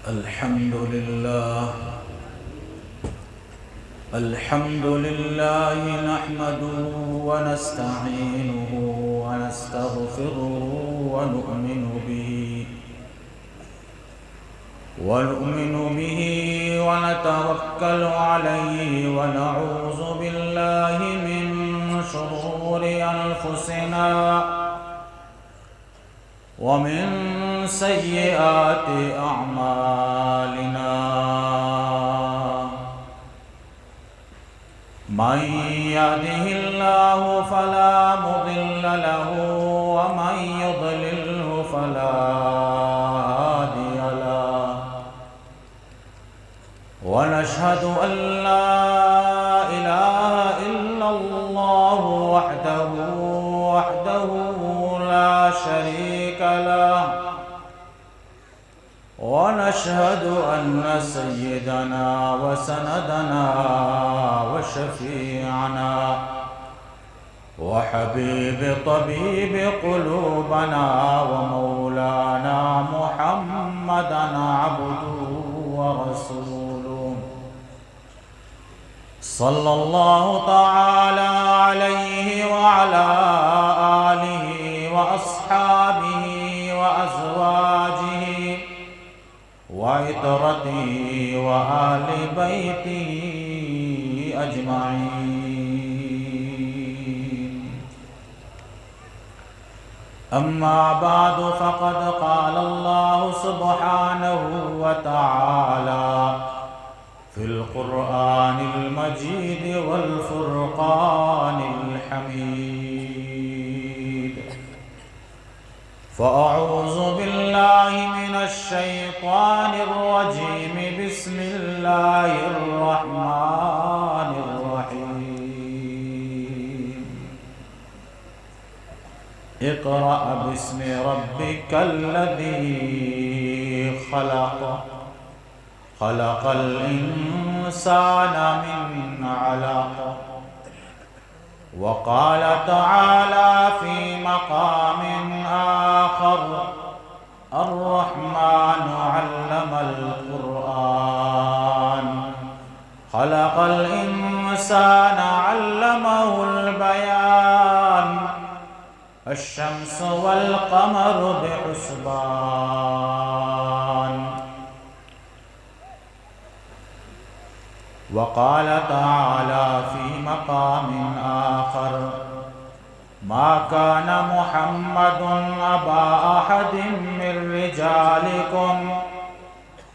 الحمد لله. الحمد لله نحمده ونستعينه ونستغفره ونؤمن به، ونؤمن به ونتوكل عليه ونعوذ بالله من شرور أنفسنا ومن سيئات أعمالنا. من يهده الله فلا مضل له، ومن يضلله فلا هادي له. ونشهد أن لا إله إلا الله وحده، وحده لا شريك له. ونشهد أن سيدنا وسندنا وشفيعنا وحبيب طبيب قلوبنا ومولانا محمدا عبده ورسوله، صلى الله تعالى عليه وعلى آله وأصحابه وأزواجه وعترته وأهل بيته أجمعين. أما بعد، فقد قال الله سبحانه وتعالى في القرآن المجيد والفرقان الحميد، فأعوذ بالله من الشيطان الرجيم. بسم الله الرحمن الرحيم. اقرأ باسم ربك الذي خلق. خلق الإنسان من علق. وقال تعالى في مقام آخر: الرحمن علم القرآن. خلق الإنسان علمه البيان. الشمس والقمر بحسبان. وقال تعالى في مقام آخر: ما كان محمد أبا أحد من رجالكم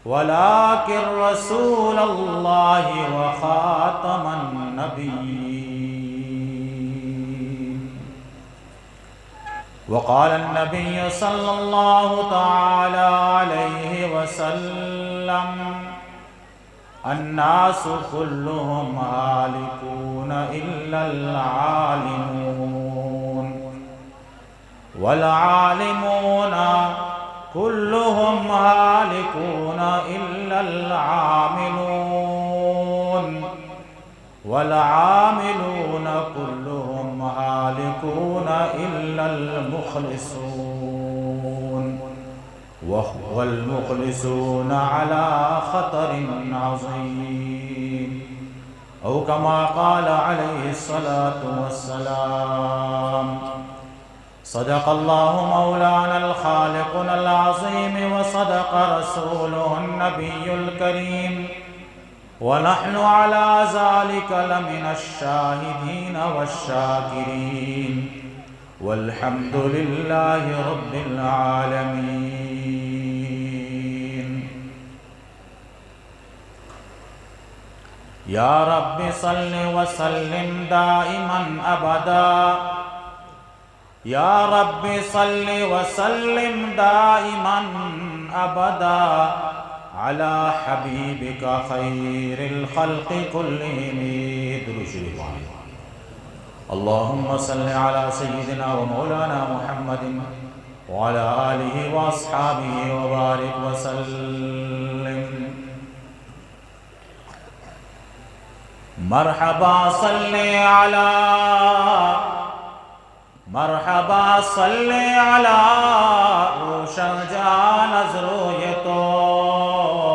ولكن رسول الله وخاتم النبيين. وقال النبي صلى الله تعالى عليه وسلم: الناس كلهم هالكون إلا العالمون، والعالمون كلهم هالكون إلا العاملون، والعاملون كلهم هالكون إلا المخلصون، وهو المخلصون على خطر عظيم، أو كما قال عليه الصلاة والسلام. صدق الله مولانا الخالقنا العظيم، وصدق رسوله النبي الكريم، ونحن على ذلك لمن الشاهدين والشاكرين، والحمد لله رب العالمين. يا رب صل وسلم دائما أبدا يا رب صل وسلم دائما أبدا على حبيبك خير الخلق كلهم. درود شریف وانید. اللهم صل على سيدنا ومولانا محمد وعلى آله وأصحابه وبارك وسلم. مرحبا صل على مرحبا صل على روشن جان از روی تو.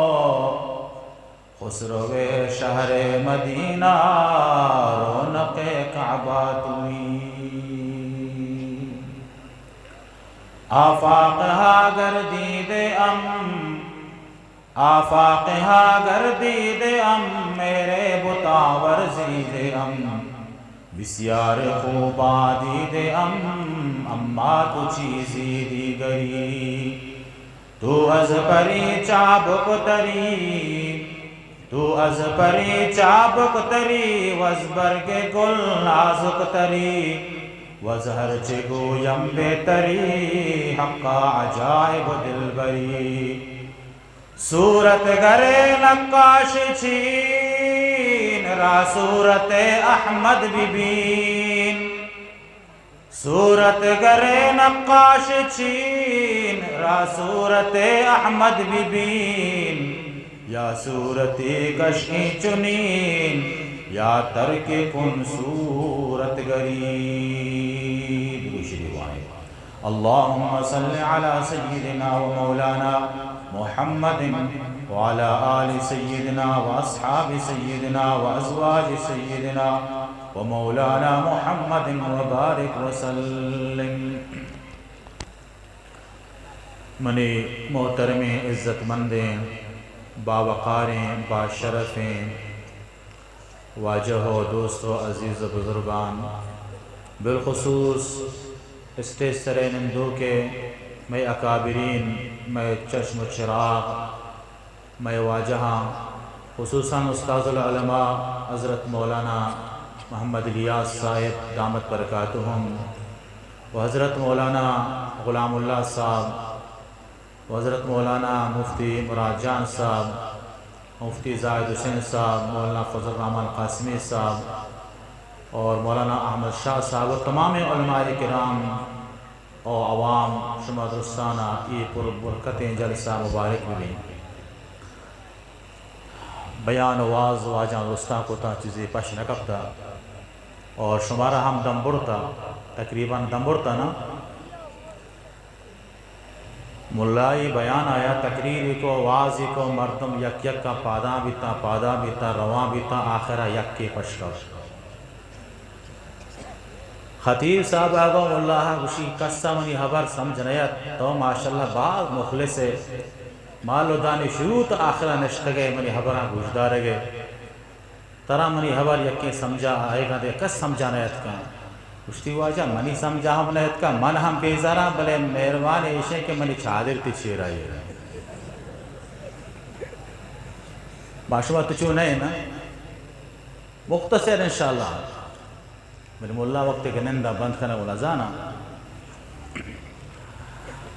خسرو شهر مدینه، رونق کعبه تویی. آفاقها گردیده‌ام، آفاقها گردیده‌ام، مهر بتان ورزیده‌ام. بسیار خوبان دیده‌ام، اما تو چیزی دیگری. تو از پری چابکتری، تو از پری چابکتری، وز برگ گل نازکتری، وز هرچه گویم بهتری، حقا عجایب دلبری. صورتگر نقاش چین، را صورت احمد ببین. صورتگر نقاش چین، را صورت احمد ببین، یا صورتی کش این چنین، یا ترک کن صورتگری. درود شریف وانید. اللهم صل على سيدنا ومولانا محمد وعلى آل سيدنا وأصحاب سيدنا وأزواج سيدنا ومولانا محمد وبارك وسلم. منی محترمیں، عزت مندیں، باوقاریں، باشرفیں واجہ و دوست و عزیز و بزرگان، بالخصوص اسٹیج سرے نندوکے مئے اکابرین، مئے چشم و چراغ، مئے واجہاں، خصوصاً استاذ العلماء حضرت مولانا محمد الیاس صاحب دامت برکاتہم و حضرت مولانا غلام اللہ صاحب و حضرت مولانا مفتی مراد جان صاحب، مفتی زاہد حسین صاحب، مولانا فضل الرحمن قاسمی صاحب اور مولانا احمد شاہ صاحب و تمام علماء کرام او عوام، شما درستانا اے پر برکتیں جلسہ مبارک ببیں۔ بیان و واز واجہاں درستاں کتاں، چیزے پش نہ کپتا اور شمارا ہم دم برتا، تقریباً دم برتا نا۔ ملائی بیان آیا، تقریری کو، وازی کو، مردم یک یک کا پاداں بیتاں، پاداں بیتاں، رواں بیتاں، آخرا یکے پش کپت۔ خطیب صاحب آ گوں ملا ء گوشی، کس ء منی ہبر سمجھ نیت، تو ماشاءاللہ باز مخلص ئے، مال و دانی شروع تو آخرا نشتگ ئے، منی ہبراں گوشدارگ ئے، ترا منی ہبر یکیں سمجھا آئیگاں دے کس سمجھا نیتکاں۔ گوشتی، واجہ منی سمجھا ہم نیتکاں، من ہم بیزاراں، بلے مہربانی ایشیں کہ منی چادر تی چیر آئی۔ ما شما تو چو نئے نا؟ مختصر انشاءاللہ۔ بلے ملا وقتے کہ نندا بند کنگ و نزاناں۔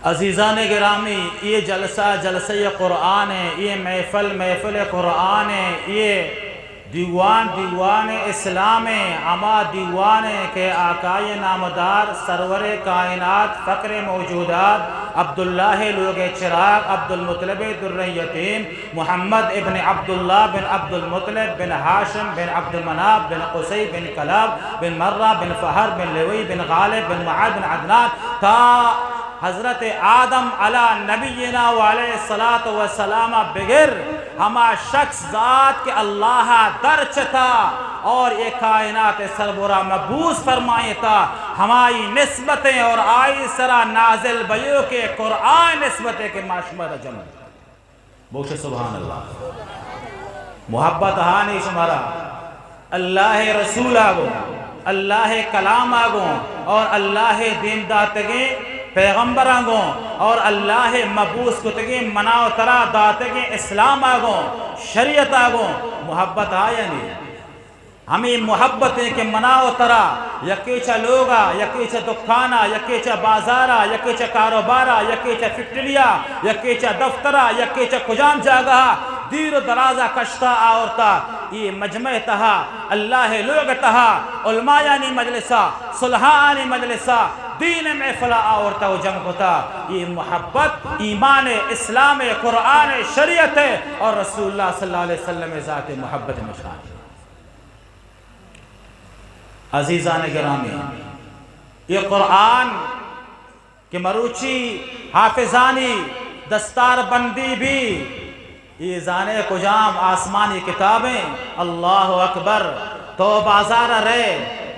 عزیزان گرامی، یہ جلسہ جلسہ قرآن ہے، یہ محفل محفل قرآن ہے، یہ دیوان دیوان اسلام ہے، ہما دیوان ہے کہ آقای نامدار سرور کائنات فخر موجودات عبداللہ لوگ چراغ عبدالمطلب در یتیم محمد ابن عبداللہ بن عبدالمطلب بن ہاشم بن عبدالمناف بن قصی بن کلاب بن مرہ بن فہر بن لوی بن غالب بن معد بن عدنان تا حضرت آدم علی نبینا و علیہ الصلوۃ والسلام بگر ہما شخص ذات کہ اللہ در چتا اور یہ کائنات سربرا مبعوث فرمائیتا، ہمائی نسبتیں اور آئی سرا نازل بیو کہ قرآن نسبتیں کہ ما شما را جمع بوش سبحان اللہ۔ محبت ہانی شمارا اللہ رسول آگوں، اللہ کلام آگوں اور اللہ دین داتگیں پیغمبر آگوں اور اللہ مبوس کتگیں منا و ترا داتگیں اسلام آگوں، شریعت آگوں محبت آیانی۔ ہمے محبت ایں کہ منا و ترا یکے چہ لوگا، یکے چہ دکانا، یکے چہ بازارا، یکے چہ کاروبارا، یکے چہ فیکٹریا، یکے چہ دفترا، یکے چہ کجام جاگہا دیر و درازا کشتا آورتا۔ اے مجمع تہا، اللہ لوگ تہا، علمایانی مجلسا، صلحاءانی مجلسا، دین محفلا آورتا و جمع کتا۔ اے محبت ایمان، اسلام، قرآن، شریعت اور رسول اللہ صلی اللہ علیہ وسلم ذات محبت نشان۔ عزیزان گرامی، یہ قرآن کہ مروچی حافظانی دستار بندی بی، اے زانے کجام آسمانی کتابیں؟ اللہ اکبر۔ تو بازار ءَ رئے،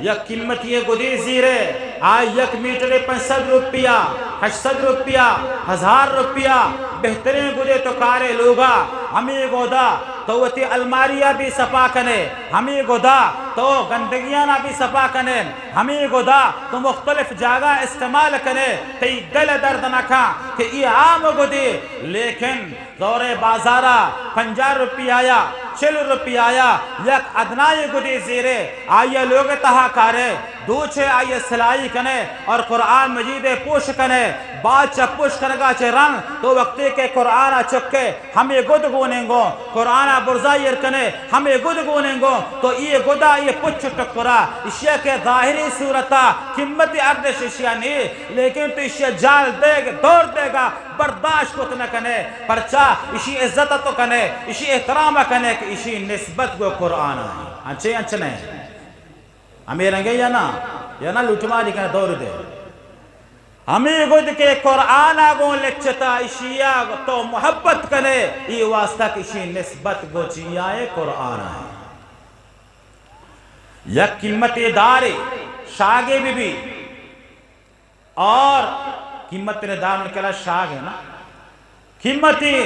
یک قیمتی گدے زیرے، آ یک میٹر پنچ سد روپیہ، ہشت سد روپیہ، ہزار روپیہ، بہتریں گدے تو کارے لوگا، ہمے گدا تو وتی الماری ءَ بھی سپا کنے، ہمے گدا تو گندگیانا بھی سپا کنے، ہمے گدا تو مختلف جاگہ استعمال کنے، تئی دل درد نہ کن کہ اے عام گدے، لیکن زورے بازارا پنجاہ روپیہ یا چل روپیہ یا یک ادنائیں گدے زیرے، آئی ءَ لوگ تہا کارے، دوچے آئی ءَ سلائی کنے اور قرآن مجید ءَ پوش کنے، بعد چہ پوش کنگا چہ رند تو وقتے کہ قرآن ءَ چکے ہمے گد گونیں گوں، قرآن ءَ برزا ایر کنے ہمے گد گونیں گوں، تو اے گدا اے پچ ٹکرا، اشیا کہ ظاہری صورتا قیمت ارزش اشیا نی، لیکن تو اشیا جال دیگ، دور دیگا برداشت کت نہ کنے، پرچا اشی عزت تو کنے، اشی احترام کنے کہ اشی نسبت گو قرآن ءَ انچے انچ نہ۔ ہمے رنگے یا نا، یا نا لوٹ ماری کنے دور دے۔ ہمے گد کہ قرآن ءَ گوں لچتا اشیا تو محبت کنے، ای واسطہ کہ اشی نسبت گو چیا اے قرآن ءَ۔ یک قیمتی دارے شاگے بی بی، اور قیمت نے دار من کلا شاگ ہے نا، قیمتی،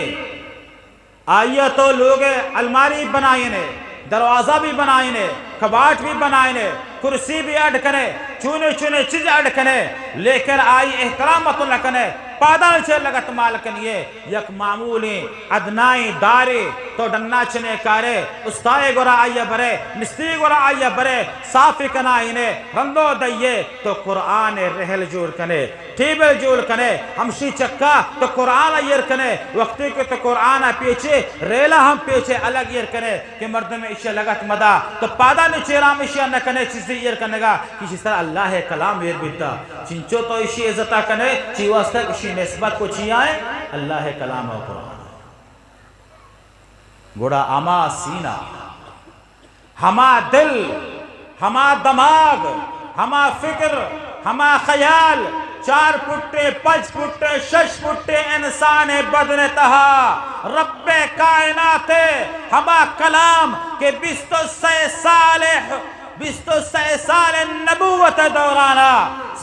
آئی ءَ تو لوگ الماری بنائینے، دروازہ بھی بنائینے، کباٹ بھی بنائینے، کرسی بھی اڈ کنے، چونے چونے چیز اڈ کنے، لیکن آئی احترام تو نہ کنے، پادان چے لگت مال کنیے۔ یک معمولیں ادنائیں دارے تو ڈنا چنے کارے، استائے گورا آئی ءَ برے، مستری گورا آئی ءَ برے، صافی کنائینے، رندو دئیے تو قرآن رحل جوڑ کنے، ٹیبل جوڑ کنے، ہمشی چکا تو قرآن ایر کنے، وقتی کہ تو قرآن پیچے، ریلا ہم پیچے الگ ایر کنے کہ مردم ایشی لگت مدا، تو پادا نے چیرام ایشی نہ کنے چیزی ایر کنگا، کہ ایشی سر اللہ کلام ایر بیتا۔ چنچو تو ایشی عزتا کنے، چی واسطہ ایشی نسبت کو چی آئے؟ اللہ کلام و قرآن۔ گڑا ہما سینہ، ہما دل، ہما دماغ، ہما فکر، ہما خیال، چار پٹے، پنچ پٹے، شش پٹے انسان بدن تہا رب کائنات ہما کلام کہ بیست و سئے سال بیست و سئے سال نبوت دورانا،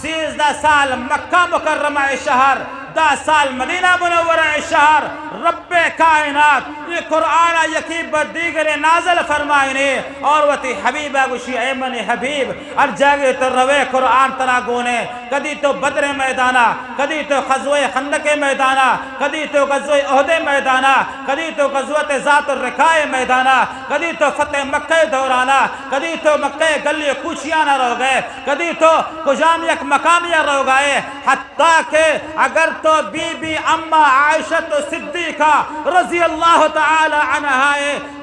سیزدہ سال مکہ مکرمہ شہر، دہ سال مدینہ منورہ شہر، رب کائنات یہ قرآن یکی بہ دیگرے نازل فرمائنے اور وتی حبیبہ گوشی، اے منی حبیب، ہر جاگے تو روے قرآن ترا گونے، کدی تو بدر میدانا، کدی تو غزوہ خندق میدانا، کدی تو غزوہ احد میدانا، کدی تو غزوہ ذات الرقاع میدانا، کدی تو فتح مکہ دورانا، کدی تو مکہ گلی کوچیانا روگئے، کدی تو کجام یک مقامیا روگئے، حتی کہ اگر تو بی بی اماں عائشہ صدیقہ رضی اللہ تعالی عنہا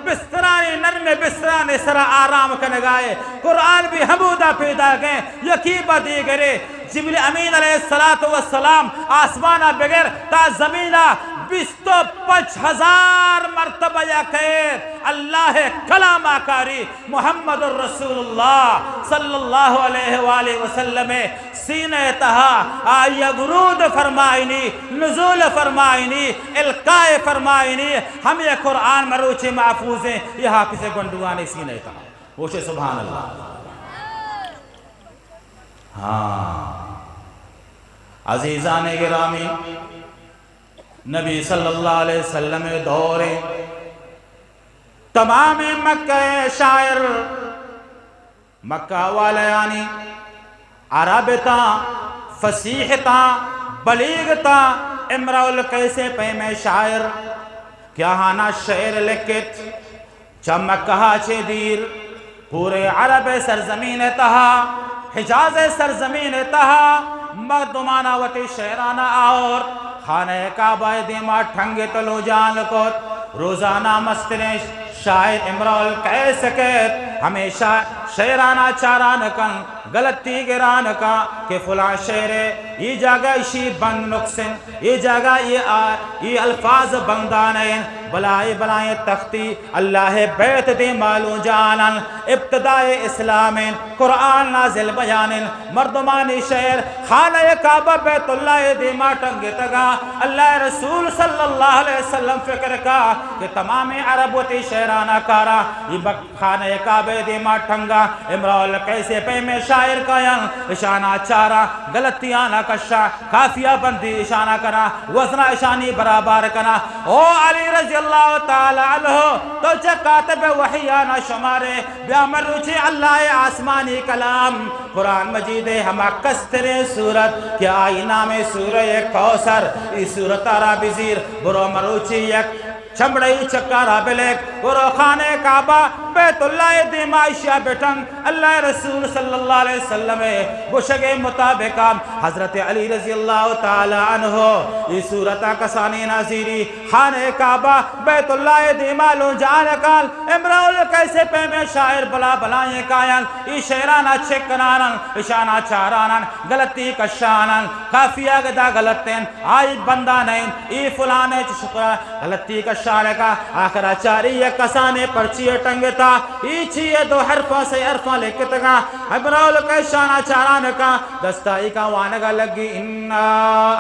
بسترانی نرم بسترانی سرا آرام کنگائے، قرآن بھی ہمودا پیداگیں، یکی بہ دیگرے۔ جبریل امین علیہ الصلوۃ والسلام آسمانا بگر تا زمینا بیست و پنچ ہزار مرتبہ یا کئیت، اللہ کلاما کاری محمد رسول اللہ صلی اللہ علیہ وآلہ وسلم سینہ تہا آئی ورود فرمائنی، نزول فرمائنی، القاء فرمائنی، ہمے قرآن مروچی محفوظیں، یہ حافظ گنڈوانی سینہ تہا۔ گوشے سبحان اللہ۔ ہاں۔ عزیزان گرامی، نبی صلی اللہ علیہ وسلم دور تمام مکہ شاعر، مکہ والیانی عرب تاں، فصیح تاں، بلیغ تاں، امرؤ القیس پیم شاعر کہ آہانا شعر لکھت۔ چہ مکہ چہ دیر پورے عرب سرزمین تہا، حجاز سرزمین تہا مردمانا وتی شعرانا آورت، خانہ کعبہ دیما ٹنگت لوجان کت۔ روزانہ مستریں شاعر امرؤ القیس کیت، ہمیشہ شعرانا چاران کن۔ غلطی گران کا کہ فلاں شعر ءِ اے جاگہ اشی بند نقص انت، اے جاگہ اے آ-، اے الفاظ بندان انت، بلائے بلائیں تختی اللہ ءِ بیت ءِ دیما لونجان انت، ابتداء اسلام انت، قرآن نازل بیان انت، مردمانی شعر خانہ کعبہ بیت اللہ ءِ دیما ٹنگتگاں۔ اللہ ءِ رسول صلی اللہ علیہ وسلم فکر کا کہ تمام عرب وتی شعرانا کارا، اے بک خانہ کعبہ ءِ دیما ٹنگا۔ امرؤ القیس ءِ پیمیں شاعر کایاں، اشانا چاراں، غلطیانا کشاں، قافیہ بندی اشانا کناں، وزنا اشانی برابر کناں۔ او علی رضی اللہ تعالی عنہ، تو چہ کاتب وحیانا شمارے، بیا مروچی اللہ ءِ آسمانی کلام قرآن مجید ءِ ہما کستریں سورت کہ آئی نام سورہ کوثر، اے سورت ءَ را بزیر، برو مروچی یک چمڑئی چکارا بلک، برو خانہ کعبہ بیت اللہ ءِ دیما اشیا بٹنگ۔ اللہ ءِ رسول صلی اللہ علیہ وسلم ءِ گوشگ ءِ مطابق حضرت علی رضی اللہ تعالی عنہ اے سورت ءَ کسانینا زیری، خانہ کعبہ بیت اللہ ءِ دیما لونجان کال۔ امرؤ القیس ءِ پیمیں شاعر بلا بلائیں کایاں، اے شعرانا چک کنان انت، اشانا چاران انت، غلطی کشان انت، قافیہ گدا غلط انت، آئی بندان انت، اے فلان ءِ چہ شکرا غلطی کشان کا۔ آخرا چاری یک کسانیں پرچی ٹنگتا، اے چی ءِ دو حرفاں سے حرفاں لکھتگاں۔ امرؤ القیس اشانا چاران کا، دستا ایکا وانگا لگی، انا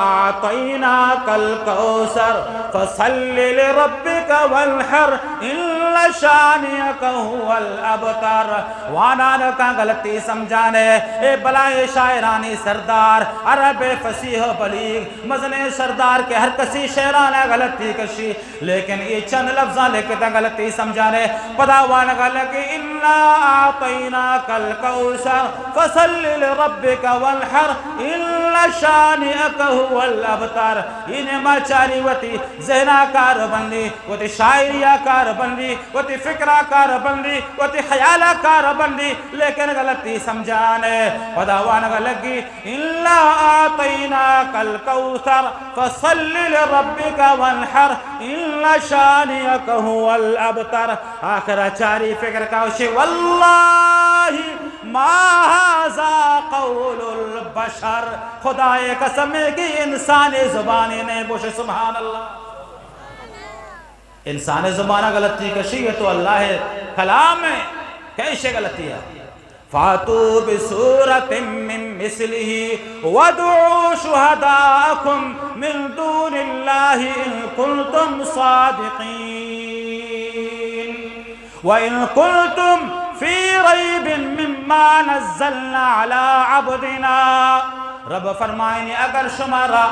اعطیناک الکوثر فصل لربک وانحر ان شانئک هو الابتر۔ وانان کا غلطی سمجھانے، اے بلائیں شاعرانی سردار، عرب فصیح و بلیغ، مزنیں سردار کہ ہر کسی شعرانا غلطی کشی، لیکن اے چند لفظاں لکھتا غلطی سمجھانے۔ پدا وانگا لگی، انا اعطیناک الکوثر فصل لربک وانحر ان شانئک هو الابتر۔ اے نیما چاری وتی ذہنا کار بندی، وتی شاعریا کار بندی، وتی فکرا کار بندی، وتی خیالا کار بندی، لیکن غلطی سمجھانے۔ پدا وانگا لگی، انا اعطیناک الکوثر فصل لربک وانحر ان شانئک هو الابتر۔ آخرا چاری فکر کا، گوشی، واللہ ما هذا قول البشر۔ خدا ءِ قسم کہ انسان ءِ زبانی نہ، گوش سبحان اللہ۔ انسان ءِ زبانا غلطی کشی، اے تو اللہ ءِ کلام ءِ، کئے شے غلطی ءَ؟ فاتوا بسورة من مثله وادعوا شهداءكم من دون الله إن كنتم صادقين۔ وإن كنتم في ريب مما نزلنا على عبدنا۔ رب فرمائنی، اگر شمارا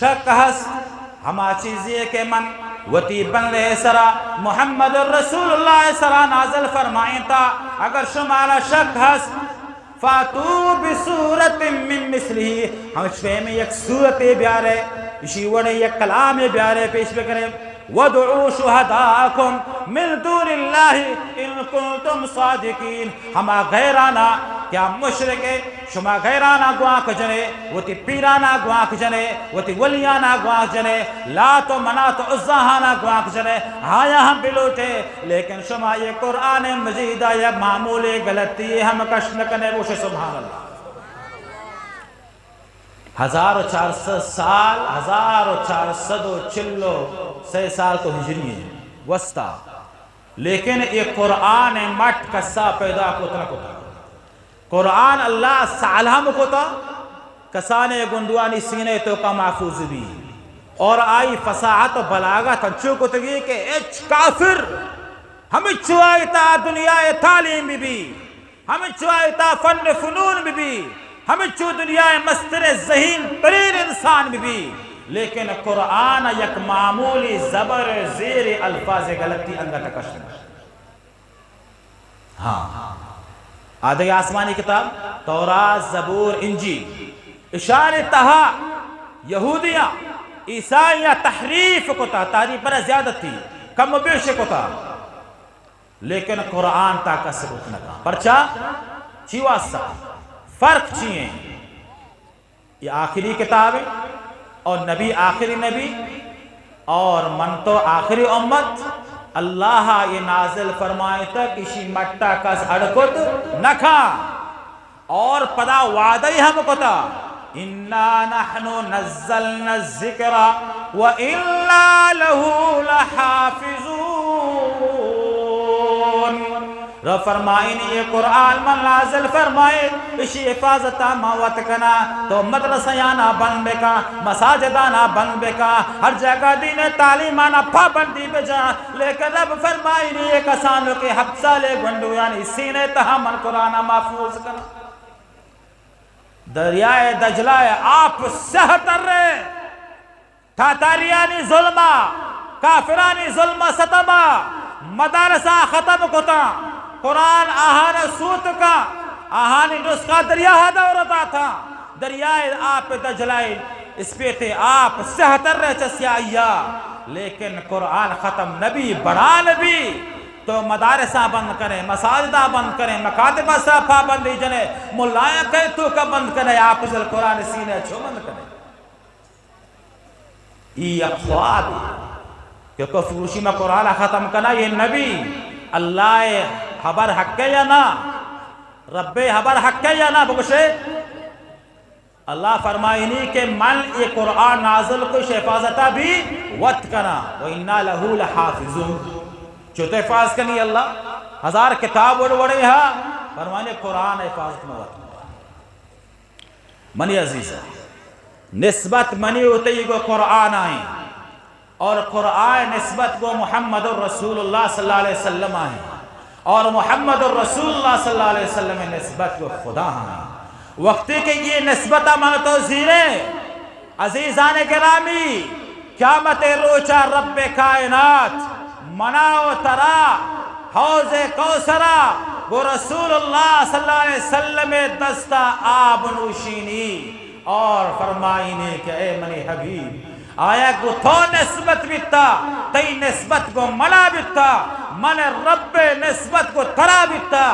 شک ہست ہما چیزی کہ من وتی بندے سرا، محمد رسول اللہ سرا نازل فرمائینتا، اگر شمارا شک ہست، فاتوا بسورة من مثله، ہمچ پیمیں یک سورتے بیارے، اشی وڑیں یک کلامے بیارے، پیش بکنے۔ وادعوا شهداءكم من دون الله إن كنتم صادقين۔ ہما غیرانا کہ آ مشرک ءَ، شما غیرانا گوانک جنے، وتی پیرانا گوانک جنے، وتی ولیانا گوانک جنے، لات و منات و عزاہانا گوانک جنے، آیاں ہم بلوٹے، لیکن شما اے قرآن مجید ءَ یک معمولی غلطی ہم کش نہ کنے۔ گوش سبحان اللہ۔ ہزار و چار سد سال، ہزار و چار سد و چل و سے سال تو ہجری ہیں وستا، لیکن اے قرآن مٹ کسا پیدا کت نہ کتا۔ قرآن اللہ سال ہم کتا، کسانے گنڈوانی سینے توکا محفوظ بی، اور آئی فصاحت و بلاغت انچو کتگی کہ ہچ کافر ہمچو آئی تا دنیا تعلیم بی بی، ہمچو آئی تا فن فنون بہ بی، ہمچو دنیا ءِ مستریں ذہین ترین انسان بہ بی، لیکن قرآن ءَ یک معمولی زبر زیر الفاظ غلطی انگت کشت نہ۔ ہاں، آدگہ آسمانی کتاب، تورات، زبور، انجیل، اشانی تہا یہودیاں، عیسائیاں تحریف کتا، تحریف پر زیادتی، کم و بیش کتا۔ لیکن قرآن تا کس بوت نہ کن۔ پرچا؟ چی واسطہ؟ فرق چی ہیں؟ یہ آخری کتاب ہے اور نبی آخری نبی اور من تو آخری امت۔ اللہ یہ نازل فرمائے تا کسی مٹا کس اڑکت نہ کھا۔ اور پدا وعدہ ہم کتا، انا نحن نزلنا الذکر و انا لہ لحافظون۔ رب فرمائنی، یہ قرآن من نازل فرمائے، اشی حفاظتا ما وت کنا۔ تو مدرسیانا بند بکا، مساجدانا بند بکا، ہر جگہ دین تعلیمانا پابندی بجا۔ لیکن رب فرمائنی، یہ کسانو کہ ہفت سالے گونڈویانی سینے تہا من قرآنا محفوظ کنا۔ دریائے دجلہ ء آپ سیہ تر ء، تاتاریانی ظلم ء، کافرانی ظلم ء ستم ء، مدارس ء ختم کتاں، قرآن آہان ء سوتکاں، آہانی نسخہ دریا ء دور داتاں، دریائے آپ دجلہ ء اسپیتیں آپ سیہ تر ء چہ سیاہی ء، لیکن قرآن ختم نبی، بڑا نبی۔ تو مدارساں بند کنے، مساجداں بند کنے، مکاتب ء سرا پابندی جنے، ملایاں کئے توکا بند کنے، حافظ القرآن سینے ء چو بند کنے۔ ای یک خوابے کہ کفر گوشی ما قرآن ء ختم کنا، یہ نبی، اللہ ء حبر حق ء یا نا؟ رب ء حبر حق ء یا نا؟ بگوشے۔ اللہ فرمائنی کہ من اے قرآن نازل کو، اش حفاظتا بھی وت کنا، و انا لہ لحافظون۔ چو تو حفاظ کنی اللہ؟ ہزار کتاب وڑ وڑے ہا، فرمانے قرآن حفاظت میں وت کنا۔ منی عزیزاں، نسبت منی و تئی گو قرآن آئیں۔ اور قرآن نسبت گو محمد الرسول اللہ صلی اللہ علیہ وسلم آئیں، اور محمد الرسول اللہ صلی اللہ علیہ وسلم نسبت گو خدا آئیں۔ وقتی کہ یہ نسبت من تو زیریں، عزیزان گرامی، قیامت روچا رب کائنات منا و ترا حوض کوثرا گو رسول اللہ صلی اللہ علیہ وسلم دستا آب نوشینی۔ اور فرمائینے کہ اے منی حبیب، آیا گو تو نسبت بیتا، تئی نسبت گو منا بیتا، من رب نسبت گو ترا بیتا۔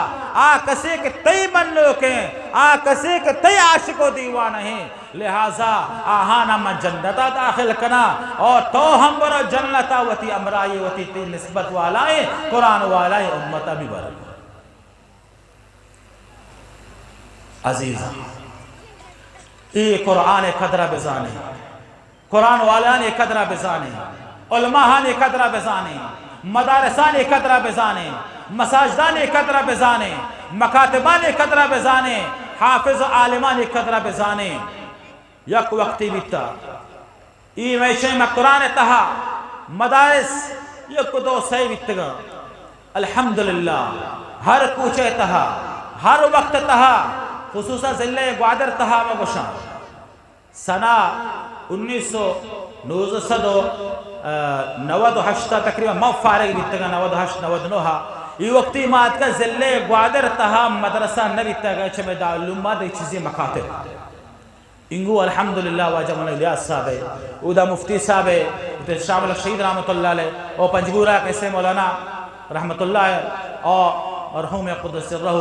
آ کسے کہ تئی منوکیں، آ کسے کہ تئی عاشق و دیوانہ ہیں، لہذا آہانا من جنتا داخل کنا، اور تو ہم برو جنتا، وتی ہمراہی وتی تئی نسبت والائیں، قرآن والائیں امتا بھی برو۔ عزیزاں، اے قرآن قدر بزانے، قرآن والانی قدر بزانے، علماءانی قدر بزانے، مدارسانی قدر بزانے، مساجدانی قدر بزانے، مکاتبانی قدر بزانے، حافظ و عالمانی قدر بزانے۔ یک وقتی بیتا، ای میشیں مکران تہا مدارس یک دو سئے بیتگاں۔ الحمدللہ، ہر کوچہ تہا، ہر وقت تہا، خصوصاً ضلع گوادر تہا ما گوشاں، سنہ انیس سو، نوزدہ سد و نود و ہشت تقریباً ما فارغ بیتگاں، نود و ہشت، نود و نو۔ ای وقتی ما اتکا ضلع گوادر تہا مدرسہ نہ بیتگا، چہ مئے دارالعلوم ما دے چیزیں مکاتب۔ انگو الحمدللہ واجہ مولانا الیاس صاحب ہے، اودا مفتی صاحب ہے، اودا شامل شہید رحمت اللہ علیہ، او پنجگورا کیسے مولانا رحمت اللہ ہے، او مرحوم قدس سرہ،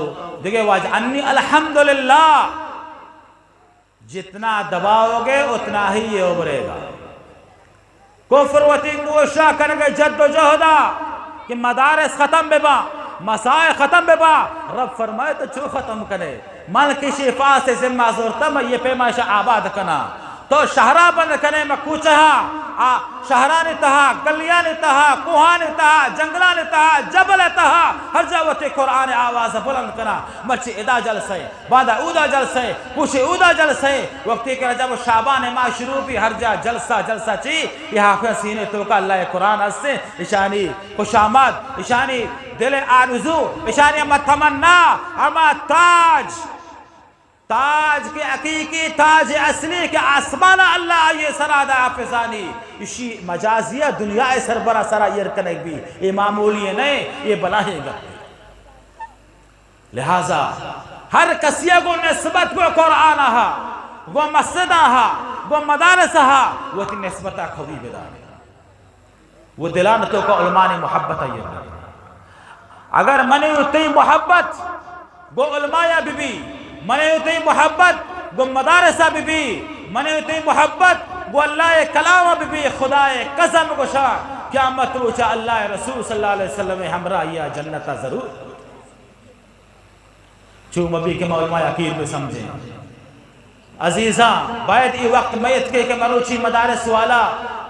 دیگہ واجہ انی الحمدللہ۔ جتنا دباؤ گے اتنا ہی یہ ابھرے گا۔ کفر وتی کوشاں کنگ ء جد و جہد ء کہ مدارس ختم بہ باں، مسائل ختم بہ باں۔ رب فرمائے تو چو ختم کنے؟ من کشی فاس ذمہ زورتا، من یہ پیمائش آباد کنا۔ تو شہرا بند کنے، من کوچہ آ شہرانی تہا، گلیانی تہا، کوہانی تہا، جنگلانی تہا، جبل تہا، ہر جا وتی قرآن آواز بلند کنا۔ مرچی ادا جلسہ ہے، باندا اودا جلسہ ہے، پوشے اودا جلسہ ہے۔ وقتی کہ رجب و شعبان ماہ شروع بی، ہر جا جلسہ، جلسہ چی؟ یہ حافظ سینے توکا اللہ قرآن ہستے، اشانی خوش آمد، اشانی دل آرزو، اشانی ہما تمنا، ہما تاج، تاج کے حقیقی، تاج اصلی کہ آسمان اللہ آئیے سرا دا حافظانی، اشی مجازیہ دنیا سربرا سرا ایر کنگ بی، یہ معمولی نہیں، یہ بلاہیں گپ۔ لہذا ہر کسی گو نسبت گو قرآن ہا، گو مسجد ہا، گو مدارس ہا، وتی نسبت قوی بدارے۔ وہ دلان توکا علمانی محبت آئی۔ اگر منی و تئی محبت گو علماء ببی، منی و تئی محبت گو مدارس ببی، منی و تئی محبت گو اللہ کلام ببی، خدائے قسم گوشا، قیامت روچا اللہ رسول صلی اللہ علیہ وسلم ہمراہی جنت ضرور۔ چو مبی کہ ما علماء حقیر بہ سمجھیں۔ عزیزاں، باید اے وقت میت کے کہ مروچی مدارس والا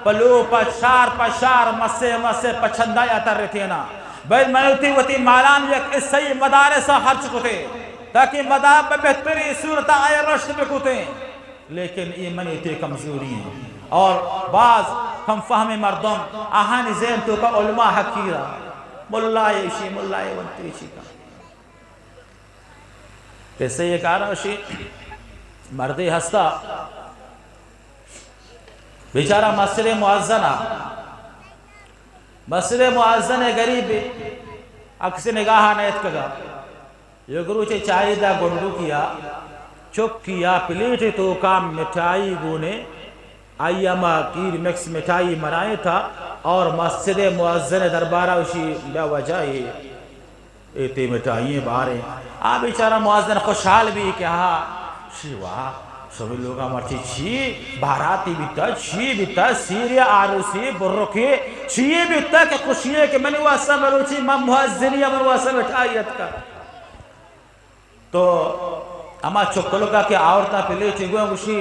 پلو پہ شار پہ شار مسے مسے پچھندایا ترتینا۔ باید منوتی وتی مالان یک حصہ مدارس خرچ کتے تاکہ مدار بہ بہتری صورت آئے رشد بکتے۔ لیکن اے منی تے کمزوری ہیں۔ اور بعض کم فہم مردم آہانی ذہن تو کا علماء حقیرہ، ملا ایشی، ملا ونتی چی کا۔ قصہ یہ کارا شی مردے ہستا، بیچارہ مسجد مؤذن آ، مسجد مؤذن غریب اکس نگاہ نہ اتکگا۔ یک روچے چاہی دا گنڈو کیا، چک کیا پلیٹ تو کا مٹھائی گونے، آئی ہما کیر مکس مٹھائی منائے تھا اور مسجد مؤذن دربارہ اشی بیا وجہ ہے۔ اے تے مٹھائیں باریں۔ آ بیچارہ مؤذن خوشحال بھی کہ ہا، شی واہ، شمی لوگا مرچی چی باراتی بیتا، چی بیتا، سیرے، آروسی، برکے، چی بیتا کہ خوشی ہے کہ منی واسطہ مروچی، من مؤذنی من واسطہ مٹھائی اتکا۔ تو ہما چکلکا کہ آورتا پلیٹی گویا گوشی،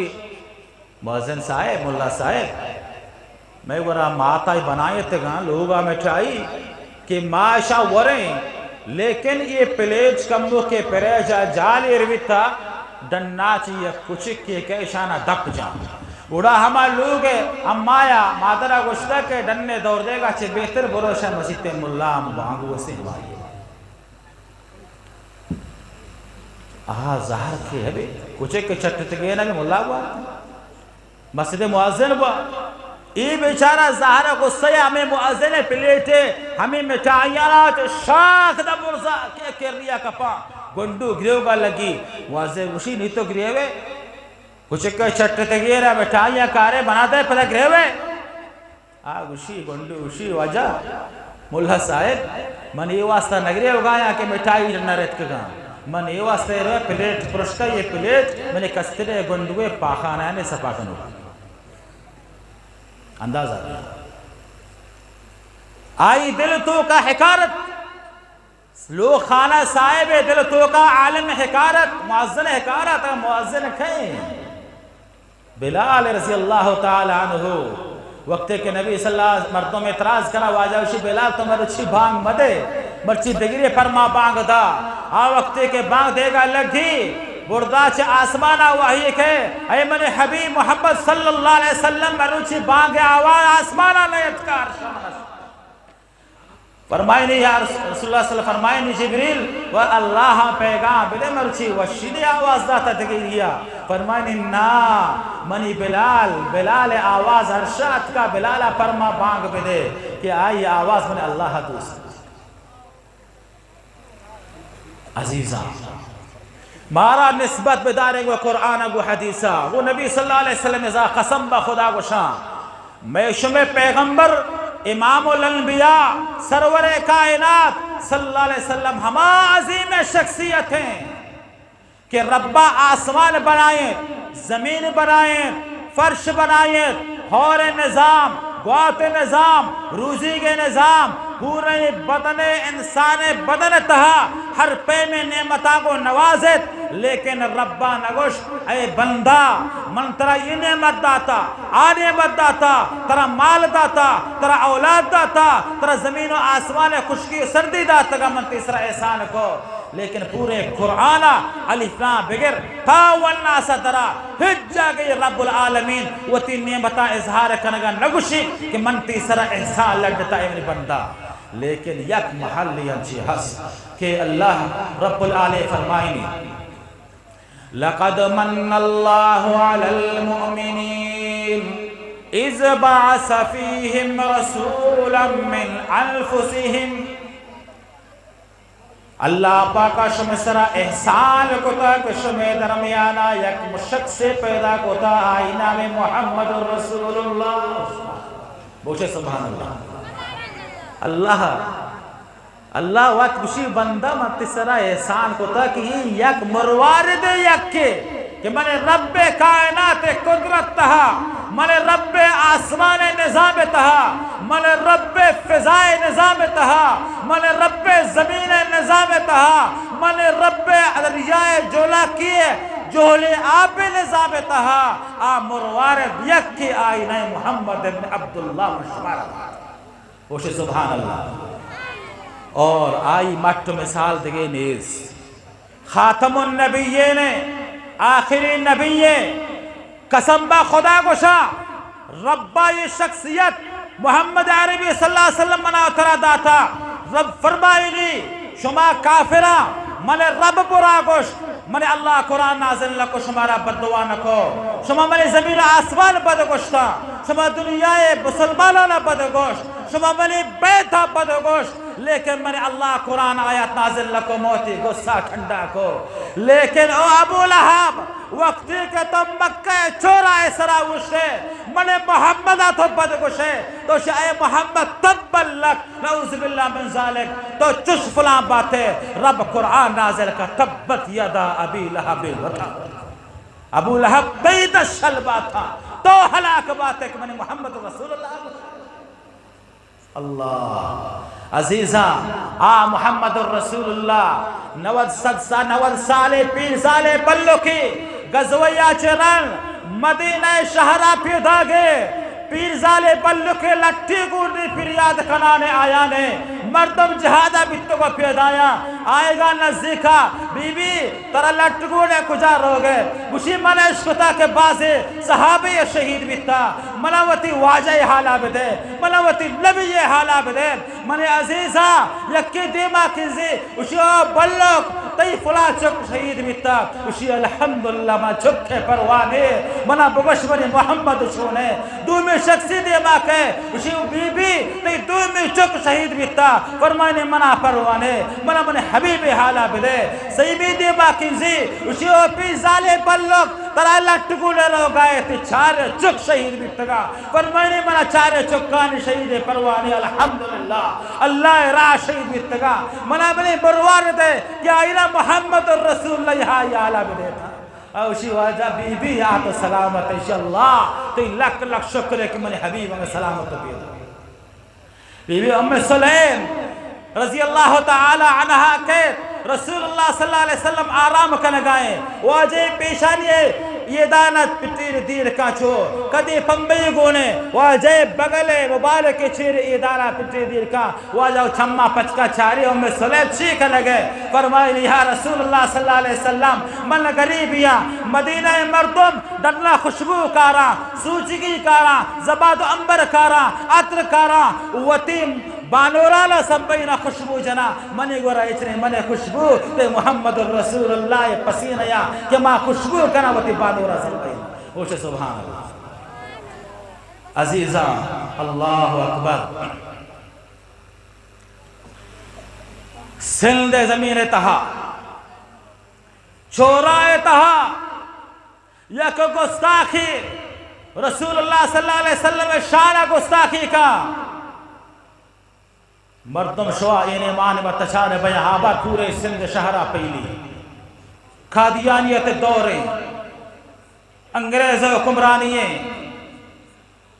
مؤذن صاحب، ملا صاحب، مئے گورا ماتائی بنائیتگاں لوگا مٹھائی کہ ما اشا وریں، لیکن اے پلیٹ کمو کے پریجا جال ایر بیتا، ڈنا چی یک کچکے کہ اشانا دپ جان۔ گڑا ہما لوگ امایا مادرا گوشتا کہ ڈنے دور دیگا چہ بہتر برو اشا مسیتے ملا ہم بانگ وسے ہمائی۔ آ زہر کے ہبے، کچک چٹتگے نہ ملا گوا، مسجد مؤذن گوا۔ اے بیچارہ زہر غصہ ہمیں مؤذن پلیٹے، ہمیں مٹھائیاں چہ شاخ دا برزا کے کریا کپا۔ گنڈو گریوگا لگی، مؤذن گوشی نی تو گریوے، کچک چٹتگے را مٹھائیاں کارے بنا دے پدا گریوے۔ آ گوشی، گنڈو گوشی، واجہ ملا صاحب، من اے واسطہ نگریوگایاں کہ مٹھائی نہ رتکگاں، من اے واسطہ رو پلیٹ پرشتہ، یہ پلیٹ منی کسترے گنڈوے پاخانہ نے سپا کنو۔ اندازہ دے۔ آئی دل تو کا حقارت، لوگ خانہ صاحب دل تو کا عالم حقارت، مؤذن حقارت، مؤذن کہیں؟ بلال رضی اللہ تعالی عنہ۔ وقتے کہ نبی صلی اللہ علیہ وسلم مردم اعتراض کرا، واجہ گوشی، بلال تو مرچی بانگ مدے، مرچی دگرے پرما بانگ دا۔ آ وقتے کہ بانگ دیگا لگی، بردا چہ آسمانا وحی کہ اے من حبیب محمد صلی اللہ علیہ وسلم، مرچی بانگ آواز آسمانا نیت کار شمس۔ فرمائنی یا رسول اللہ صلی اللہ علیہ وسلم، فرمائنی جبریل و اللہ پیغام بدے مرچی وشی دے آواز داتا دگیریا۔ فرمائنی نا، منی بلال، بلال آواز عرشا اتکا، بلالا پرما بانگ بدے کہ آئی آواز من اللہ دوست۔ عزیزاں، مارا نسبت بداریں گو قرآن گو حدیثا، گو نبی صلی اللہ علیہ وسلم ازا قسم با خدا گوشاں، مئے شمئے پیغمبر امام الانبیاء سرور کائنات صلی اللہ علیہ وسلم ہما عظیم شخصیت ہیں کہ ربا آسمان بنائیں، زمین بنائیں، فرش بنائیں، ہور نظام، گوات نظام، روزی کے نظام، پورے بدن انسان بدن تہا ہر پیمیں نعمتاں کو نوازت، لیکن ربا نگوشت، اے بندہ، من ترا یہ نعمت داتا، آ نعمت داتا، ترا مال داتا، ترا اولاد داتا، ترا زمین و آسمان خشکی و سردی داتگا، من تیسرا احسان کو۔ لیکن پورے قرآن ء الف لام بگر تا والناس ء درا ہچ جاگہ رب العالمین وتی نعمتاں اظہار کنگا نگوشی کہ من تئی سرا احسان لڈتا اے منی بندہ۔ لیکن یک محلی انچی ہست کہ اللہ رب العالمین فرمائنی، لقد من الله على المؤمنين إذ بعث فيهم رسولا من أنفسهم۔ اللہ پاکا شمئے سرا احسان کتا کہ شمئے درمیانا یک مشخصے پیدا کتا، آئی نام محمد رسول اللہ۔ بوشے سبحان اللہ۔ اللہ، اللہ وت گوشی، بندہ من تئی سرا احسان کتا کہ اے یک مروارد یکے کہ من رب کائنات قدرت تہا، من رب آسمان نظام تہا، من رب فضائے نظام تہا، من رب زمین نظام تہا، من رب دریائے جولاکی جہلے آپ نظام تہا، آ مروارد یکے آئینہ محمد ابن عبداللہ من شمارا دات۔ گوش سبحان اللہ۔ اور آئی مٹ مثال دگے نیست۔ خاتم النبیین، آخری نبی، قسم با خدا گوشا، ربا یہ شخصیت محمد عربی صلی اللہ علیہ وسلم منا ترا داتا۔ رب فرمائیگی، شما کافرا، من رب برا گوش، من اللہ قرآن نازل نکو، شمارا بددعا نکو، شما من زمین آسمان بد گوشتا، شما دنیا مسلمانانا بد گوش، شما منی بیتا بد گوش، لیکن من اللہ قرآن آیات نازل نکو، موتی غصہ ٹھنڈا کو۔ لیکن او ابو لہب، وقتی کہ تو مکہ چورا سرا اوشتے، من محمد تو بد گوشے، تو شے اے محمد تبا لک، نعوذ باللہ من ذالک، تو چش فلان باتے، رب قرآن نازل کا، تبت یدا ابی لہب و تب۔ ابو لہب تئی دست شل باتا، تو ہلاک باتے کہ من محمد رسول اللہ۔ اللہ عزیزاں، آ محمد الرسول اللہ نود صد سا-، نود سالے پیرزالے بلکے غزوہ یا چہ رند مدینہ شہرا پیداگے۔ پیرزالے بلکے لٹی گوردی پریاد کنانے آیانے۔ مردم جہادا بیتگو پیدایاں۔ آئیگا نزدیکا، بی بی، ترا لٹ گونے کجا روگے؟ گوشی من اشکتا کہ بازے صحابی شہید بیتا۔ منا وتی واجہ حالا بدے، منا وتی نبی حالا بدے۔ من عزیزا، یکی دیما کنزی، گوشی او بلک، تئی فلاں چک شہید بیتا۔ گوشی الحمدللہ، ما چک پروانے، منا بگوش منی محمد چونے۔ دومی شخصی دیما کئے، گوشی بی بی، تئی دومی چک شہید بیتا۔ فرمائنی منا پروانے، منا منی حبیب حالا بدے۔ سیمی دیما کنزی، گوشی او پیرزالے بلک، ترا لٹ گونے روگائے، تئی چار چک شہید بیتگا۔ فرمائنی منا چارے چکانی شہید پروانے، الحمدللہ، اللہ راہ شہید بیتگا۔ منا منی مروارد کہ آئینا محمد الرسول اللہ ہا یالا بدیتا۔ اوشی واجہ بی بی آ تو سلامت، انشاءاللہ تئی لک لک شکر ہے کہ منی حبیب ہمیں سلامت پیدا۔ بی بی ام سلیم رضی اللہ تعالی عنہا کئیت، رسول اللہ صلی اللہ علیہ وسلم آرام کنگائیں، واجہ پیشانی ایدانا پٹیر دیر کاں چو کدی پمبئی گونے، واجہ بغل مبارک چیر ایدانا پٹیر دیر کاں، واجہ چما پچکا چاری ام سلیم چی کنگے؟ فرمائنی یا رسول اللہ صلی اللہ علیہ وسلم، من غریبیاں، مدینہ مردم ڈڈنا خوشبو کاراں، سوچگی کاراں، زباد و عنبر کاراں، عطر کاراں، وتی بانورانا سمبئینا خوشبو جنا، منی گورا اچنے منے خوشبو، تے محمد رسول اللہ پسینہ یا کہ ما خوشبو کنا وتی بانورا سمبئینا۔ اوش سبحان اللہ۔ عزیزاں، اللہ اکبر۔ سندھ زمین تہا، چورا تہا، یک گستاخی، رسول اللہ صلی اللہ علیہ وسلم شان گستاخی کا۔ مردم شوا این ایمان و تچان بیا ہابا پورے سندھ شہرا پیلی۔ قادیانیت دورے، انگریز حکمرانی،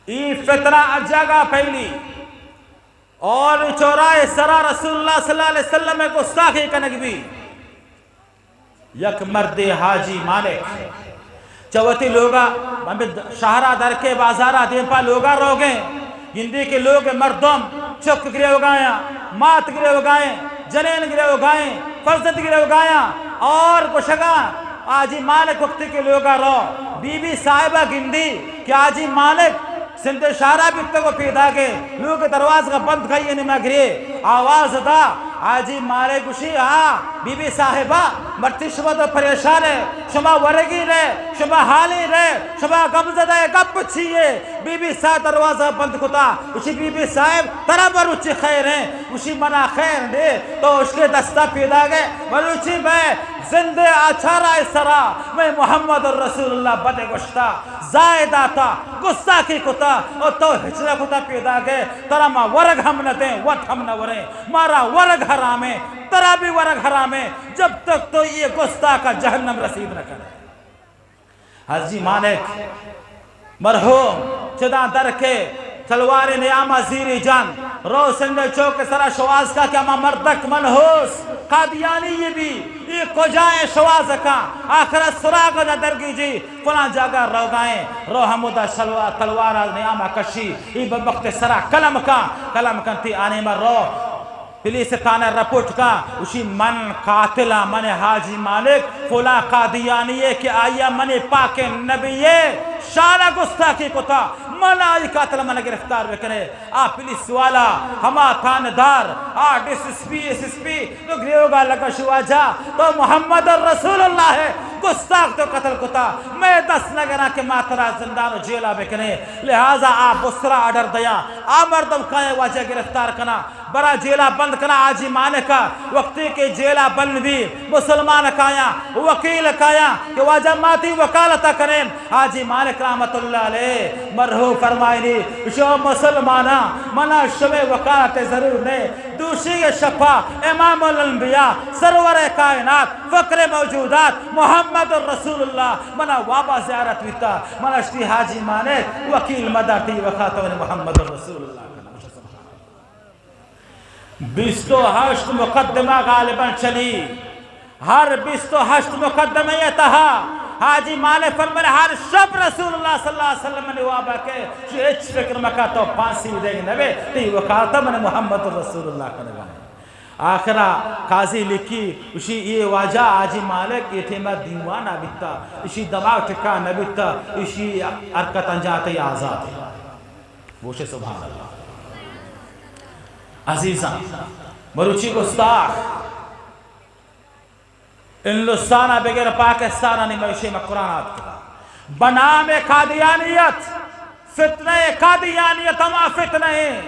ای فتنہ اجاگا پیلی۔ اور چورائے سرا رسول اللہ صلی اللہ علیہ وسلم گستاخی کنگ بی۔ یک مردے حاجی مالک چہ وتی لوگا، ہمے شہرا در کے بازارا دیم پا لوگا روگیں، گندی کہ لوگ مردم چک گریوگایاں، مات گریوگائیں، جنین گریوگائیں، فرزند گریوگایاں، اور گوشگا حاجی مالک وقتی کہ لوگا رو، بی بی صاحبہ گندی کہ حاجی مالک سندھ شہرا بیتگ و پیداگے، لوگ دروازگا بند کئی، یعنی مگرے۔ آواز دا، حاجی مالک گوشی، ہاں، بی بی صاحبہ، مرچی شما تو پریشان ہے، شما ورگی رہے، شما حالی رہے، شما غمزدہ ہے، گپ چیے؟ بی بی صاحب دروازہ بند کتا، گوشی، بی بی صاحب، ترا مروچی خیر ہیں؟ گوشی، منا خیر نے، تو اشکے دستا پیداگے، مروچی میں زندے آچارا سرا، میں محمد رسول اللہ بدے گوشتا۔ زائے داتا، گستاخی کتا، او تو ہچ نہ کتا پیداگے، ترا ما ورگ ہم نہ دیں، وت ہم نہ وریں، مارا ورگ حرامیں، ترا بھی ورگ حرامیں، جب تک تو یہ گستاخ کا جہنم رسید نہ کرے۔ حاجی مالک مرحوم چداں در کے تلوارے نیاما زیری جان، رو سندھ چوک سرا شواز کا کہ ہما مردک من ہوس، قادیانی یہ بھی، یہ کجائیں شواز کا، آخر سراغ نہ درگی جی، فلاں جاگہ روگائیں، رو ہمودا شلوا-، تلوارا نیاما کشی، یہ بدبخت سرا قلم کا، قلم کنتی آنے مر رو۔ پولیس تھانہ رپورٹ کا، اشی من قاتل آں، من حاجی مالک، فلاں قادیانی ہے کہ آیا من پاک نبی ہے، شالا گستاخی کتا، من آئی قاتل من گرفتار بکنے۔ آ پولیس والا، ہما تھانہ دار، آ ڈس ایس پی، ایس ایس پی، تو گریوگا لگا شو واجہ، تو محمد رسول اللہ ہے، گستاخ تو قتل کتا، میں دست نگراں کہ ما ترا زندان و جیلا بکنے، لہذا آ بسرا آرڈر دیاں، آ مردم کائیں واجہ گرفتار کنا۔ برا جیلا بند کنا حاجی مالک ءَ۔ وقتی کہ جیلا بند بی، مسلمان کایاں، وکیل کایاں کہ واجہ ما تئی وکالت ءَ کنیں۔ حاجی مالک رحمت اللہ علیہ مرحوم فرمائنی، شو مسلماناں، منا شمے وکالت ضرور نے۔ دوشی شپا امام الانبیاء، سرور کائنات، فخر موجودات محمد رسول اللہ منا وابا زیارت بیتا۔ منا اشتی حاجی مالک وکیل مدار، تئی وکالت من محمد رسول اللہ کناں۔ بیست و ہشت مقدمہ غالباً چلی۔ ہر بیست و ہشت مقدمہ ءِ تہا حاجی مالک فرمائے، ہر شپ رسول اللہ صلی اللہ علیہ وسلم منی وابا کہ چو ہچ فکر مکا، تو پھانسی دیگ نبے، تئی وکالت من محمد رسول اللہ کنگا۔ آخرا قاضی لکھی، اشی یہ واجہ حاجی مالک یہ ٹیما دیوانا بیتا، اشی دماغ ٹکا نبیتا، اشی حرکت انجام تے آزاد ہے۔ گوشے سبحان اللہ۔ عزیزاں، مروچی گستاخ ہندوستان ءَ بگر پاکستان ءَ نمائشے مکران آتکگا۔ بنام قادیانیت، فتنہ قادیانیت ہما فتنہ ہیں۔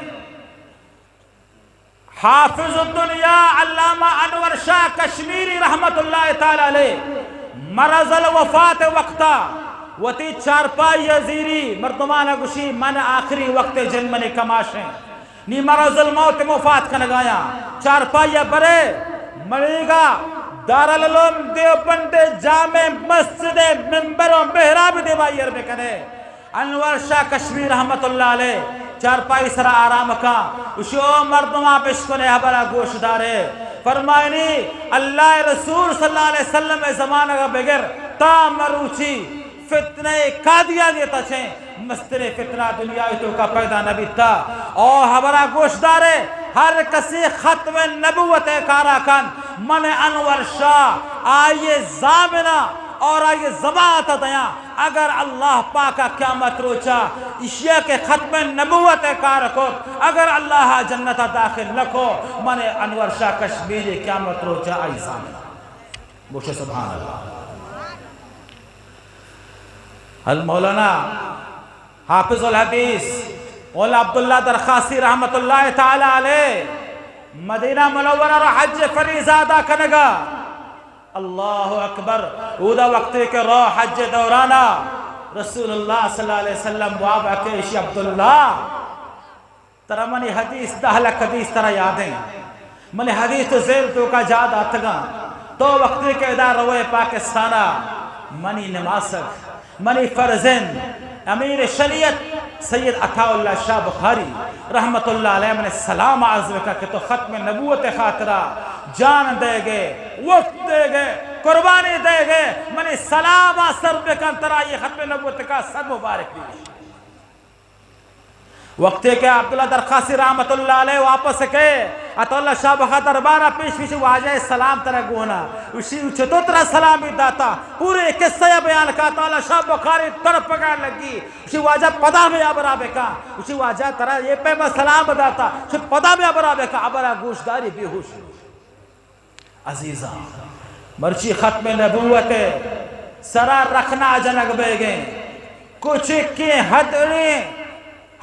حافظ الدنیا علامہ انور شاہ کشمیری رحمت اللہ تعالی علیہ مرض الوفات وقتا وتی چارپائی زیری مردمان گوشی، من آخری وقت جن منی کماش ہیں۔ نی مرض الموت مفات کنگایاں۔ چارپائی برے ملیگا دارالعلوم دیوبند جامع مسجد ممبر و محراب دیما ایر بکنے۔ انور شاہ کشمیر رحمت اللہ علیہ چارپائی سرا آرام کا، اشی او مردماں بشکنے، حبرا گوش دارے۔ فرمائنی، اللہ رسول صلی اللہ علیہ وسلم زمانہ بگر تا مروچی فتنہ قادیانیت چیں مستریں فتنہ دنیا ءِ توکا پیدا نہ بیتا۔ او حبرا گوش دارے، ہر کسی ختم نبوت کارا کن، من انور شاہ آئی ضامنہ اور آئی ضمانت دیاں۔ اگر اللہ پاک قیامت روچا اشیا کہ ختم نبوت کار کو، اگر اللہ جنت داخل نہ کو، من انور شاہ کشمیری قیامت روچا آئی ضامنہ۔ گوشے سبحان اللہ۔ المولانا حافظ الحدیث مولا عبداللہ درخاسی رحمت اللہ تعالی علیہ مدینہ منورہ را حج فریضہ ادا کنگا۔ اللہ اکبر۔ اودا وقتی کہ رو حج دورانا، رسول اللہ صلی اللہ علیہ وسلم واب کہ اشی عبداللہ، ترا منی حدیث، دہ لکھ حدیث ترا یادیں۔ منی حدیث تو ذہن توکا جا داتگاں۔ تو وقتی کہ ادا روئے پاکستانا، منی نماسگ، منی فرزند، امیر شریعت سید عطا اللہ شاہ بخاری رحمت اللہ علیہ منی سلام عرض بکا کہ تو ختم نبوت خاطرا جان دے گے، وقت دے گے، قربانی دے گے، منی سلام سر بکن، ترا یہ ختم نبوت کا صد مبارک دی۔ وقتی کہ عبداللہ درخاسی رحمت اللہ علیہ واپس کے، عطا اللہ شاہ بخاری دربارا پیش پیش، واجہ سلام ترا گونا۔ اشی چطور ترا سلامی داتا؟ پورے قصہ یا بیان کا۔ عطا اللہ شاہ بخاری تڑپگا لگی۔ اشی واجہ پدا میں ابرا بکا۔ اشی واجہ ترا یہ پیما سلام داتا۔ اشی پدا میں ابرا بکا۔ ابرا گوشداری بے ہوش۔ عزیزاں، مرچی ختم نبوت ءِ سرا رخنا جنگ بیگیں، کچکیں ہتڑیں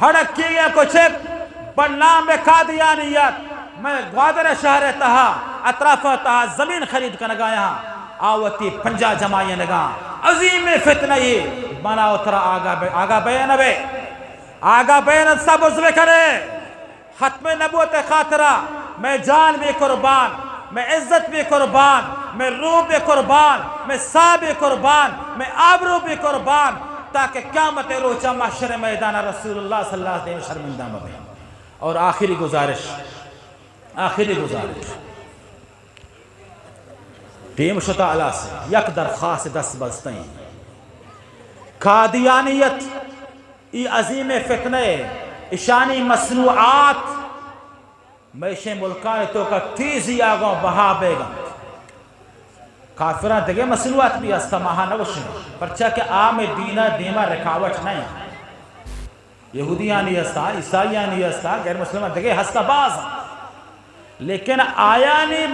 ہڑکیگیں کچک بنام قادیانیت، میں گوادر شہر ءِ تہا، اطراف ءِ تہا زمین خرید کنگایاں، آ وتی پنجاہ جمائینگاں، عظیم فتنہ ای، منا و ترا آگاہ بے، آگاہ بے نہ بے، آگاہ بے نہ، سبز بکنے۔ ختم نبوت خاطرا میں جان بے قربان، میں عزت بے قربان، میں روح بے قربان، میں ساہ بے قربان، میں آبرو بے قربان، تاکہ قیامت روچا محشر میدان رسول اللہ صلی اللہ علیہ وسلم شرمندہ مبیں۔ اور آخری گزارش، آخری گزارش، ٹیم شتا ہلاس، یک درخواست دست بستیں۔ قادیانیت، ای عظیم فتنہ، اشانی مصنوعات، مئے شیں ملکانی توکا تیزی آگوں بہا بیگ انت۔ کافراں دگہ مصنوعات بھی ہست، ما ہا نہ گوشیں، پرچا کہ آ مئے دینا دیما رکاوٹ نہ انت۔ یہودیانی ہستا، عیسائیانی ہستا، غیر مسلمان دگہ ہستا باز انت۔ لیکن آیانی